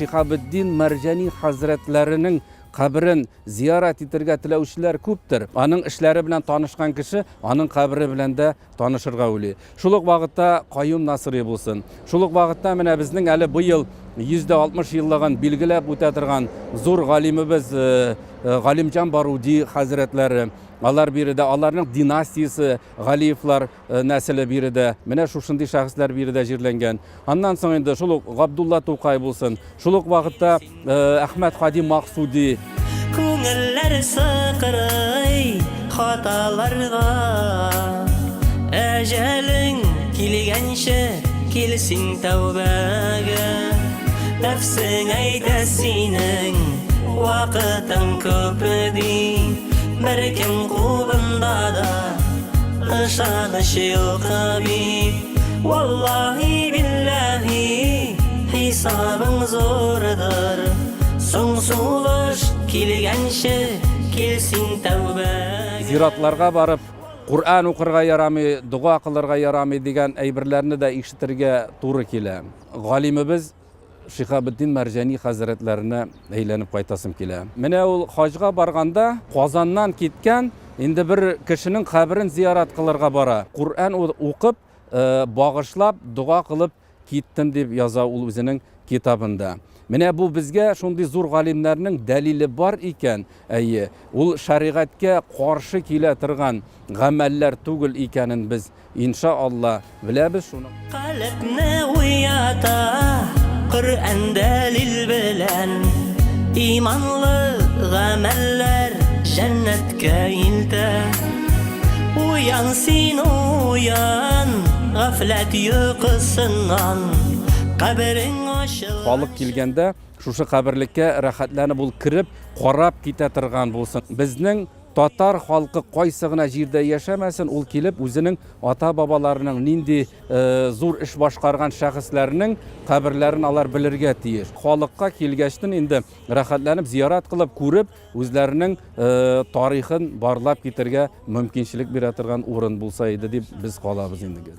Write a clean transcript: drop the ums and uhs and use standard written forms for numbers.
Шиһабетдин Мәрҗани хәзрәтләренең каберен зиярат итергә теләүчеләр күптер. Аның эшләре белән танышкан кеше аның кабере белән дә танышырга уйлый. Шул ук вакытта Каюм Насыйри булсын. Шул ук вакытта менә безнең әле быел 160 еллыгын билгеләп үтә торган зур галимебез э, э, Галимҗан Баруди хәзрәтләре, алар биредә, аларның династиясе Галиевлар э, нәселе биредә. Менә шушындый шәхесләр биредә җирләнгән. Аннан соң инде шул ук Габдулла Тукай булсын. Шул ук вакытта э, Әхмәт Хади Максуди. Күңелләр сыкрый хаталарга. Әҗәлең килгәнче кил син тәүбәгә. Нәфсең әйтә синең вакытың күп ди. Беркем кулында да ышаныч юк бит. Валлаһи билләһи, хисабың зурдыр. Соң сулыш килгәнче, кил син тәүбәгә. Зиратларга барып, Коръән укырга ярамый, дога кылырга ярамый дигән әйберләрне дә ишетергә туры килә. Галимебез Шиһабетдин Мәрҗани хәзрәтләренә әйләнеп кайтасым килә. Менә ул хаҗга барганда Казаннан киткән, инде бер кешенең каберен зиярат кылырга бара. Коръән укып, э, багышлап, дога кылып киттем дип яза ул үзенең китабында. Менә бу безгә шундый зур галимнәрнең дәлиле бар икән, әйе, ул шәригатькә каршы килә торган гамәлләр түгел икәнен без Инша Алла, беләбез шуны. Калебне уята Коръән дәлил белән, Иманлы гамәлләр җәннәткә илтә. Уян син, уян, гафләт йокысыннан, Каберең ачылганчы. Халык килгәндә, шушы каберлеккә рәхәтләнеп ул кереп, карап китә торган булсын. Безнең Татар халкы кайсы гына җирдә яшәмәсен, ул килеп үзенең ата-бабаларының нинди зур эш башкарган шәхесләрнең каберләрен алар белергә тиеш. Халыкка килгәчтен инде рәхәтләнеп зиярат кылып, күреп, үзләренең тарихын барлап китергә мөмкинчелек бирә торган урын булса иде дип без калабыз инде.